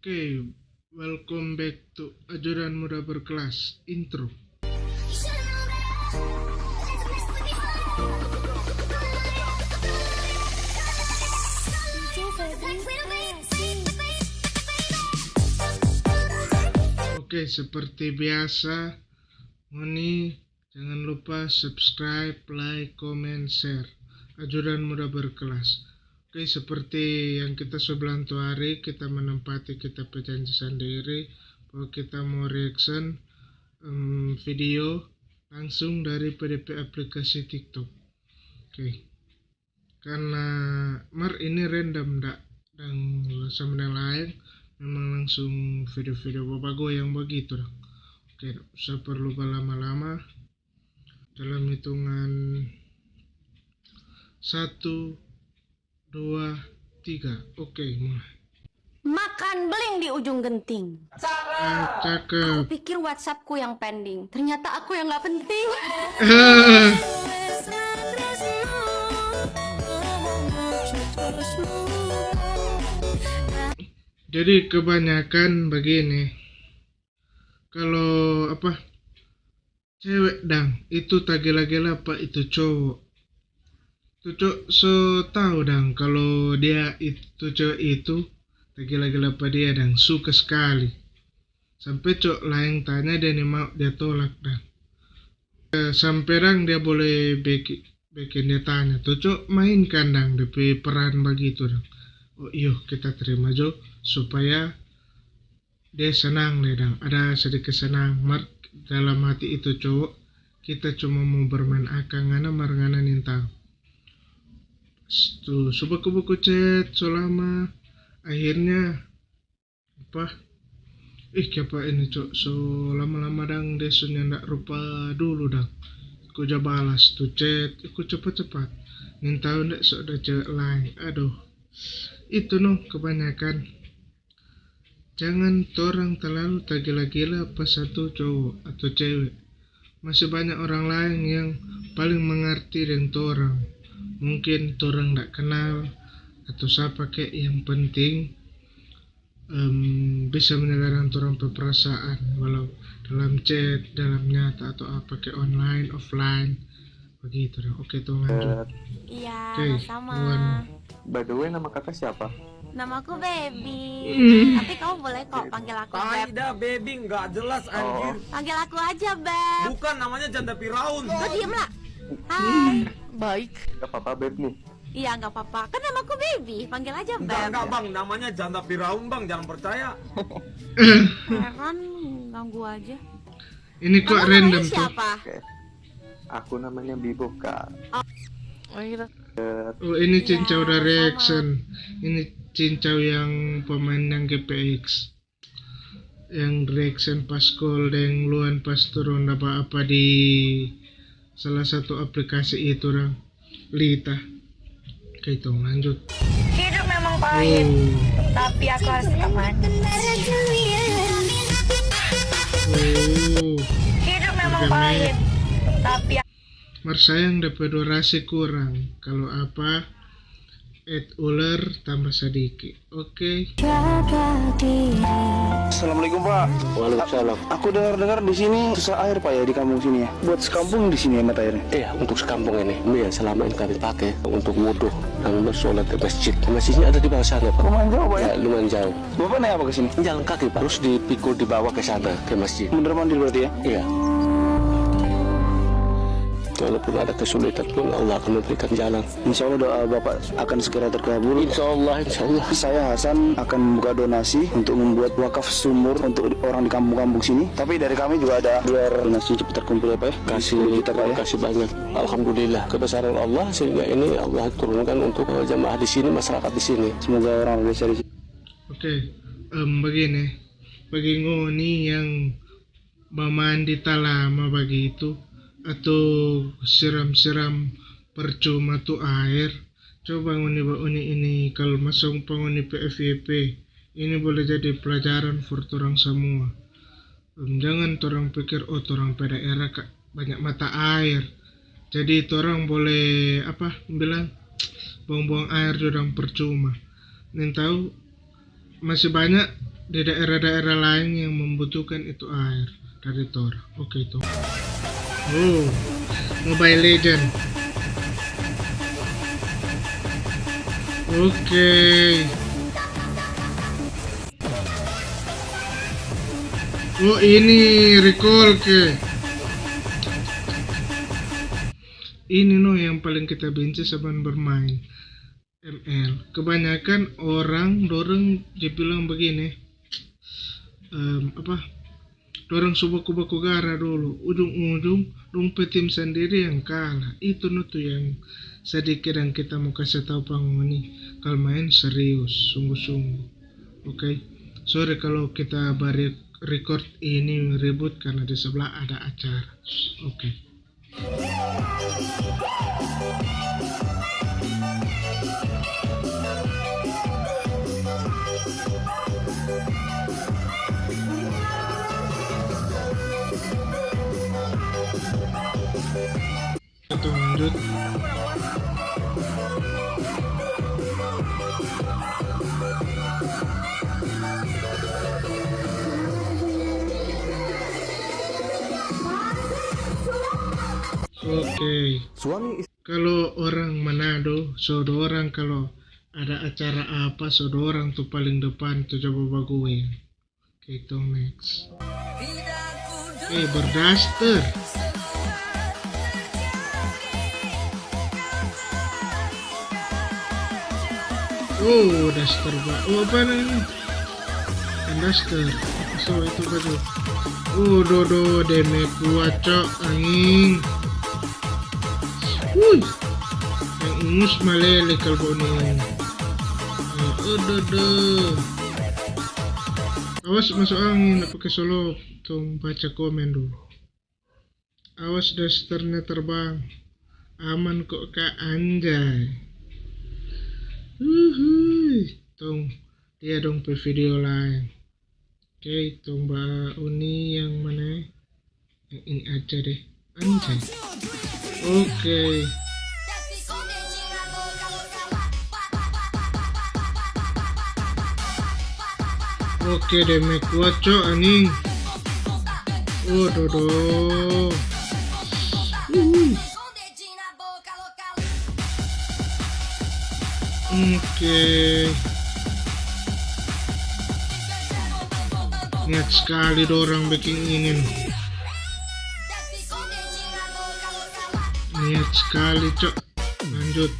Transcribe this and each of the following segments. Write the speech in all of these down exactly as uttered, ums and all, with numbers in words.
Oke, welcome back to Ajudan Muda Berkelas. Intro. Oke, seperti biasa, ngoni jangan lupa subscribe, like, comment, share. Ajudan Muda Berkelas. Oke, seperti yang kita so bilang tu hari, kita menempati kita pe janji sandiri bahwa kita mo reaction, em, video langsung dari P D P aplikasi TikTok. Oke. Karena mar ini random, nda dang sama deng laeng, memang langsung video-video babagoyang bagitu dang. Oke, nda usah perlu balama-lama. Dalam hitungan satu, dua, tiga. Oke, mulai. Makan beling di ujung genting. Ah, cakep. Aku pikir WhatsAppku yang pending, ternyata aku yang nggak penting. Jadi kebanyakan begini, kalau apa, cewek dang itu tagela-gela pa itu cowok. Tu cowok so tau dang kalu dia itu, tu cewek itu tagela-gela pa dia dang suka skali. Sampe cowok laeng tanya dia nimau, dia tolak dang. Eh, sampe dang dia bole beki-, beking dia tanya. Tu cowok mainkan dang de pe peran bagitu dang. Oh iyo, kita terima jo supaya dia senang lei dang, ada sedikit senang. Mar dalam hati itu cowok, kita cuma mo bermain akang, ngana mar ngana nintau. Tu so baku-baku chat so lama, akhirnya apa, ih, kiapa ini cowok so lama-lama dang, dia so nyanda rupa dulu dang. Ku ja balas tu chat, ku cepat-cepat. Nintau nda so ada cewek lain. Aduh, itu no kebanyakan. Jangan torang talalu tagila-gila pa satu cowo ato cewe. Masi banya orang laeng yang paling mangarti deng torang. Mungkin torang nda kanal ato sapa kek, yang penting, em, bisa menilai deng torang pe perasaan, walau dalam chat, dalam nyata, ato apa kek, online, offline, bagitu dang. Oke, tong lanjut. Iya, oke, sama. By the way, nama kakak siapa? Namaku Baby. Hmm. Tapi kamu boleh kok panggil aku Beb. Tai dah, Baby, nggak jelas, anjir. Panggil aku aja, Beb. Bukan, namanya Janda Firaun. Kau diem lah. Hai. Baik. Gak apa-apa, Beb, nih. Iya, nggak apa-apa. Kan namaku Baby, panggil aja Beb. Nggak, nggak, Bang. Namanya Janda Firaun, Bang. Jangan percaya. Heran, ganggu aja. Ini kok random tuh. Siapa? Oke. Aku namanya Bibo, Kak. Oh, iya. Oh, ini Cincau da reaction. Ini Cincau yang pemain yang G P X. Yang reaction pas gol deng Luan pas turun dapa apa di salah satu aplikasi itu, dang. Lita. Oke, itu lanjut. Hidup memang pahit, tapi aku harus tetap maju. Oh. Hidup memang pahit, tapi Mar sayang dapa durasi kurang. Kalu apa, et uler tambah sadiki. Oke. Assalamualaikum, Pak. Waalaikumsalam. Aku dengar-dengar di sini susah air, Pak, ya, di kampung sini, ya. Buat sekampung di sini ya mata airnya? Iya, untuk sekampung ini. Ini yang selama ini kami pakai untuk wudhu dan bersolat di masjid. Masjidnya ada di bawah sana, Pak. Lumayan jauh, Pak, ya? Ya, lumayan jauh. Bapak naik apa ke sini? Jalan kaki, Pak. Terus dipikul dibawa ke sana, ke masjid. Mundar mandir berarti, ya? Iya. Walaupun ada kesulitan pun, Allah akan memberikan jalan. Insya Allah doa Bapak akan segera terkabul. Insya Allah, insya Allah. Saya, Hasan, akan membuka donasi untuk membuat wakaf sumur untuk orang di kampung-kampung sini. Tapi dari kami juga ada, biar donasi cepat terkumpul ya, Pak, ya. Kasih, sepuluh juta, Pak, ya. Kasih banyak. Alhamdulillah, kebesaran Allah sehingga ini Allah turunkan untuk, eh, jamaah di sini, masyarakat di sini. Semoga orang Indonesia di sini. Oke, em, bagini, bagi ngoni yang bamandi talama bagitu, ato siram-siram percuma tu aer, coba ngoni bauni ini, kalu masuk pa ngoni pe F Y P, ini boleh jadi pelajaran for torang samua. Em, jangan torang pikir, "Oh, torang pe daerah ka banya mata aer, jadi torang boleh, apa, bilang, buang-buang aer jo dang percuma." Nintau, masih banyak Di daerah-daerah lain yang membutuhkan itu air dari tor. Oke, itu. Oh, Mobile Legend. Oke. Oh, ini recall ke? Ini no yang paling kita benci saban bermain M L. Kebanyakan orang dorang je bilang begini, em, apa? Dorang so baku-baku gara dulu, ujung-ujung dong pe tim sandiri yang kalah. Itu no tu yang sadiki, dan kita mo kase tau pa ngoni, kal main serius, sungguh-sungguh. Oke, sorry kalo kita bari record ini ribut karna di sabla ada acara. Oke. Kita lanjut. Oke. Suami is- Kalo orang Manado, so dorang kalo ada acara apa, so dorang tu paling depan tu coba bagoyang. Oke, tong next. Eh, berdaster. Oh, daster ba. Oh, apa namanya? Daster. So, itu baju. Oh, dodo, deme kuat, cok, angin. Wuih. Yang ingus malele kal boni. Oh, dodo. Awas masuk angin, pake solop. Tong baca komen dulu. Awas dasternya terbang. Aman kok, Kak, anjay. Uhuy. Tong, dia dong pe video lain. Oke, tong ba uni yang mana? Yang ini aja deh. Anjay. Oke. Oke, deme kuat, cok, anjing. Oh, dodo. Uhuy. Oke. Niat skali dorang beking ini no. Niat skali, cok. Lanjut.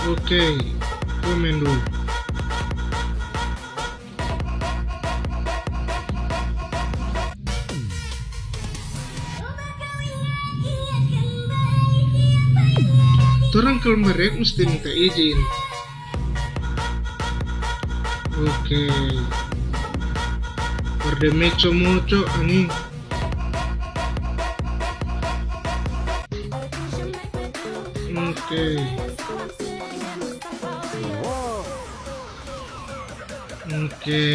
Oke, komen dulu. Torang kalo mo react musti minta izin. Oke. Par de mic so moco, anjing. Oke. Oke.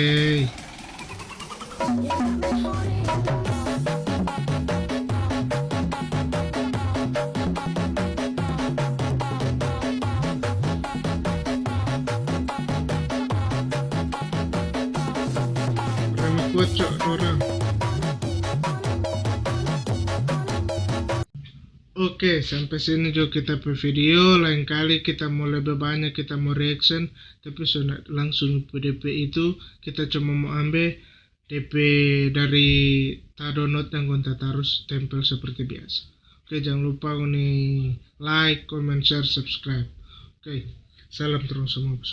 Rame kuat, cok, dorang. Oke, sampe sini jo kita pe video. Lain kali kita mo lebe banya, kita mo reaction, tapi so na langsung P D P itu, kita cuma mo ambe D P dari ta download dang kong ta tarus tempel seperti biasa. Oke, jang lupa ngoni like, comment, share, subscribe. Oke, salam terus semua.